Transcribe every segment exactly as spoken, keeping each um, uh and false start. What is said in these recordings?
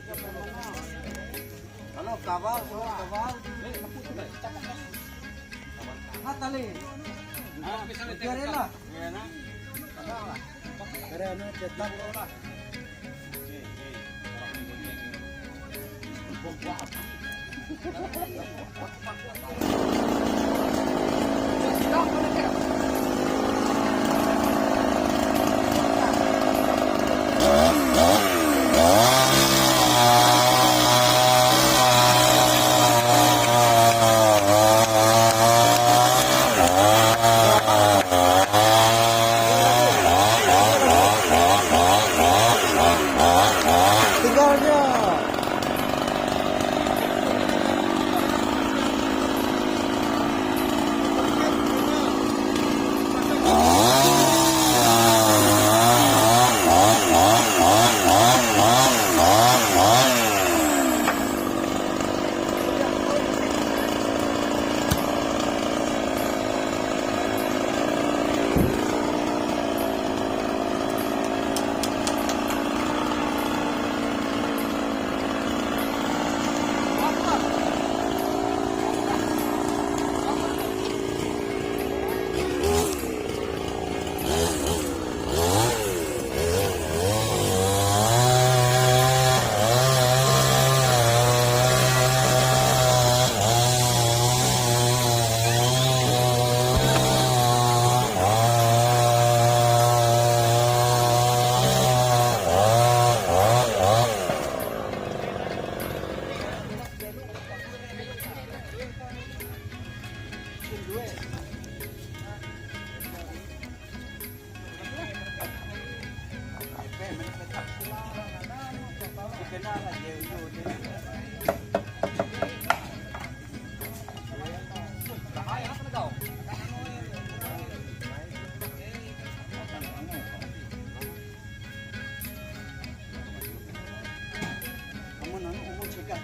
Halo, kawal, kawal. Hatali. Biarlah. Ada anu cetak. Tinggal dia. Amun anu, umur sekat.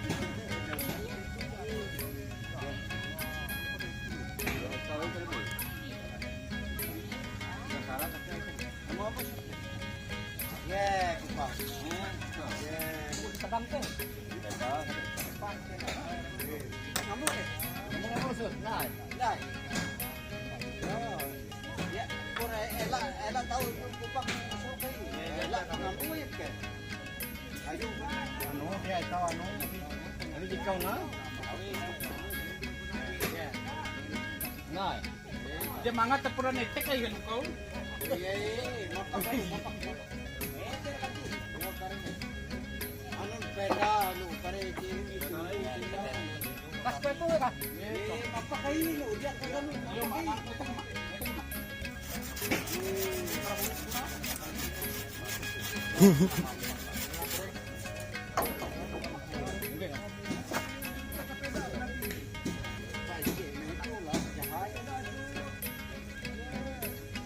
Kamu apa sih? Ye, kupas. Ye. Sedang tuh. Bebas. Kamu deh. Kamu ngusut, nah. Nah. Ya, kurang ela, ela tahu kupak masuk ke. Ela ngamui ke. Ayo. Anu, dia tahu anu. Anu dikau nah. Nah. Dia mangat tepuran etek aja kan kau. Iya, iya, iya. Mapak, mapak. Anu peda, anu pare kiri. Kas pepo ya, Kak? Eh, apa kayu ini? Udah, kan, kan, apa kayu?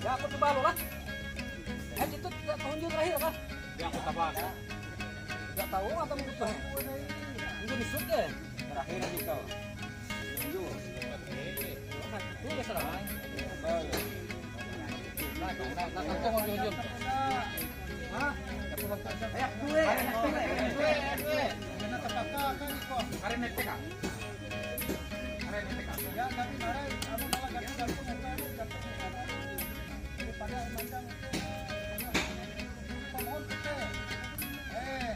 Ya, aku coba lo lah. Eh, itu tidak pengunjung terakhir, Kak? Yang pertama. Tidak tahu atau mengubah. Mungkin isut deh. Terakhir nih kau. Nah, nah, nah, nah, nah, hujung. Hah? Ayo, dua. Dua, dua. Karen netek, Kak. Karen netek, Kak. Ya, tapi karen, aku malah ganti-ganti muka, ganti muka. Daripada manjang itu. Pohon kita. Eh.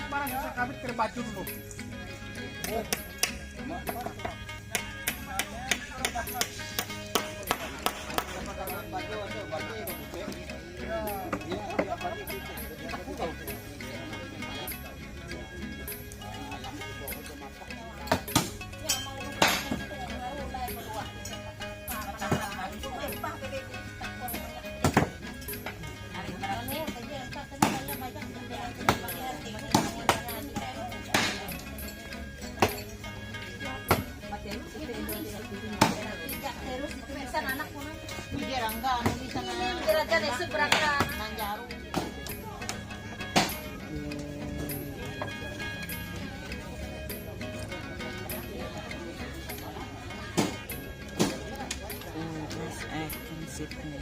Barang susah kabit kena baju dulu. Terus, eh, prinsipnya.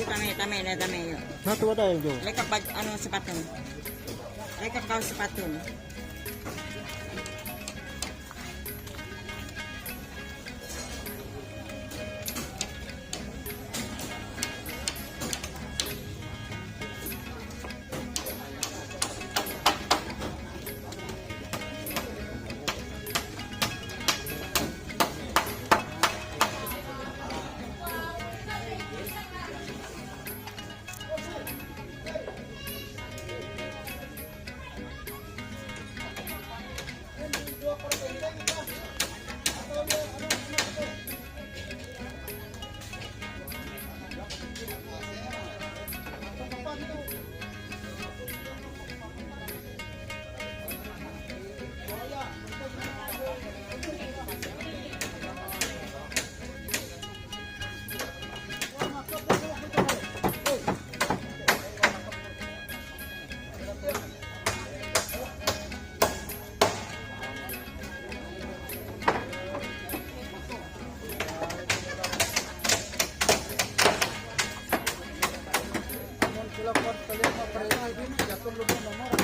Yuk, tame, tame, dah, tame, yuk. Satu ada yang jauh. Leka baj-, anu, sepatu. Leka kau sepatu. Amon kilau kuat kalian mau perintah ini, jatuh lu nomor.